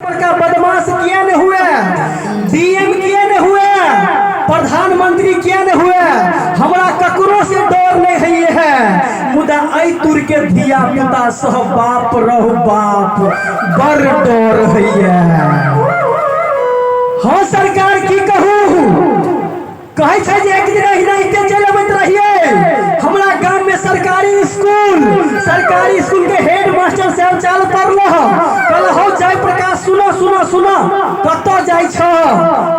बड़का बदमाश किया ने हुए, डीएम किया ने हुए, प्रधानमंत्री किया ने हुए, हमरा ककरो से डर नहीं है है, मुदा एहि तुर के धिया पुता सह बाप रहु बाप बड़ डर है। हाँ सरकार की कहू, कहै छै जे एक दिन एहिनाहिते चलि अबैत रहियै, हमरा गाम में सरकारी स्कूल, सरकारी स्कूल के हेड मास्टर साहब चाल पड़ल, कहल हौ जय प्रकाश सुनो सुनो सुनो, कतऽ जाइ छ?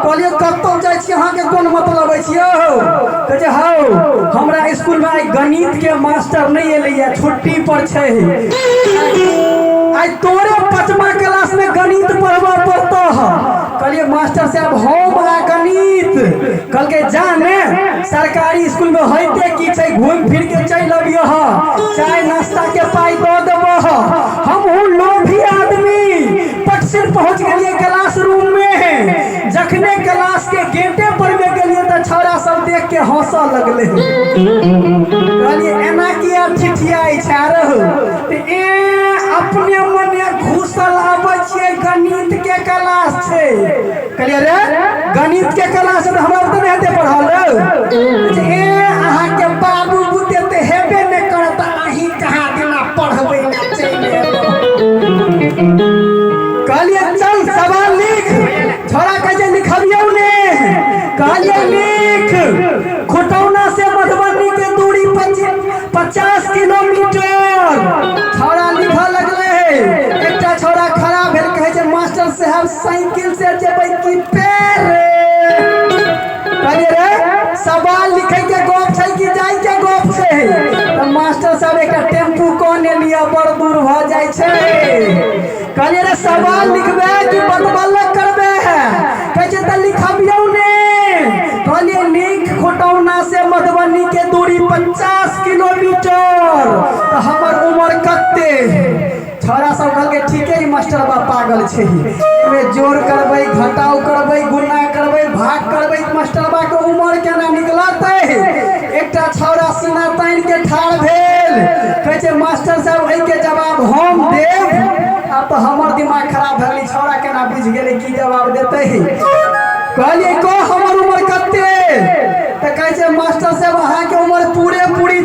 कहलियै कतऽ जाइ छी, अहाँके कोन मतलब अछि यौ? कहै छै हौ हमरा स्कूल में आइ गणित के मास्टर नहि एलैया, छुट्टी पर छै, आइ तोरे पचमा क्लास में गणित पढ़बऽ पड़तह। कहलिए मास्टर साहब हम आ गणित? कहलकै जा ने सरकारी स्कूल में होइते की छै, घूमि फिर के चलि अबियह, चाय नाश्ता के पाइ दऽ देबह। हमहूँ लोभी आदमी पटसिर पहुँच गेलियै क्लास रूम में। जखने क्लास के गेटे पर में गेलियै तऽ छौड़ा सब देख के हंसऽ लगलै। कहलियै एना किया ठिठियाइ छै रहू? ए अपने मने घुसल आबै छियै, गणित के क्लास छै। कहलियै रे गणित के क्लास तऽ हमरा तऽ नहि हेतै पढ़ल। ए अहाँके बाबू बुते तऽ हेबे नहि करत, अहीं कहाँ दिना पढ़बै लए चलि एलहुँ। कहलियै चल सवाल लिख। छोड़ा कहै छै लिखबियौ ने। कहलियै लिख, खुटौना से मधुबनी के दूरी 50 किलोमीटर। छौड़ा लिखऽ लगलै। एकटा छौड़ा खड़ा भेल, कहै छै मास्टर साहब साइकिल से जेबै कि पैरे? कहलियै रे सवाल लिखै के गप छै कि जाइ के गप छै? तऽ मास्टर साहब एकटा टेम्पू कऽ ने लिअ, बड़ दूर भऽ जाइ छै। कहलियै रे सवाल लिखबै कि बतबलक करबै? कहै छै तऽ लिखबियौ ने। कहलियै लिख, खुटौना से मधुबनी के दूरी 50 किलोमीटर, तऽ हमर उम्र कते? छौड़ा सब कहलकै ठीके ई मास्टर बा पागल छै, एहिमे जोड़ करबै, घटाव करबै, गुना करबै, भाग करबै, मास्टर बा के उम्र केना निकलतै? एकटा छौड़ा सीना तानि के ठाढ़ भेल, कहै छै मास्टर साहब एहिके जवाब हम देब। आब तऽ हमर दिमाग खराब भए गेलै, छौड़ा केना बुझि गेलै की जवाब देतै? कहलियै कह हमर उम्र कते? तऽ कहै छै मास्टर साहब अहाँके उम्र पूरे पूरी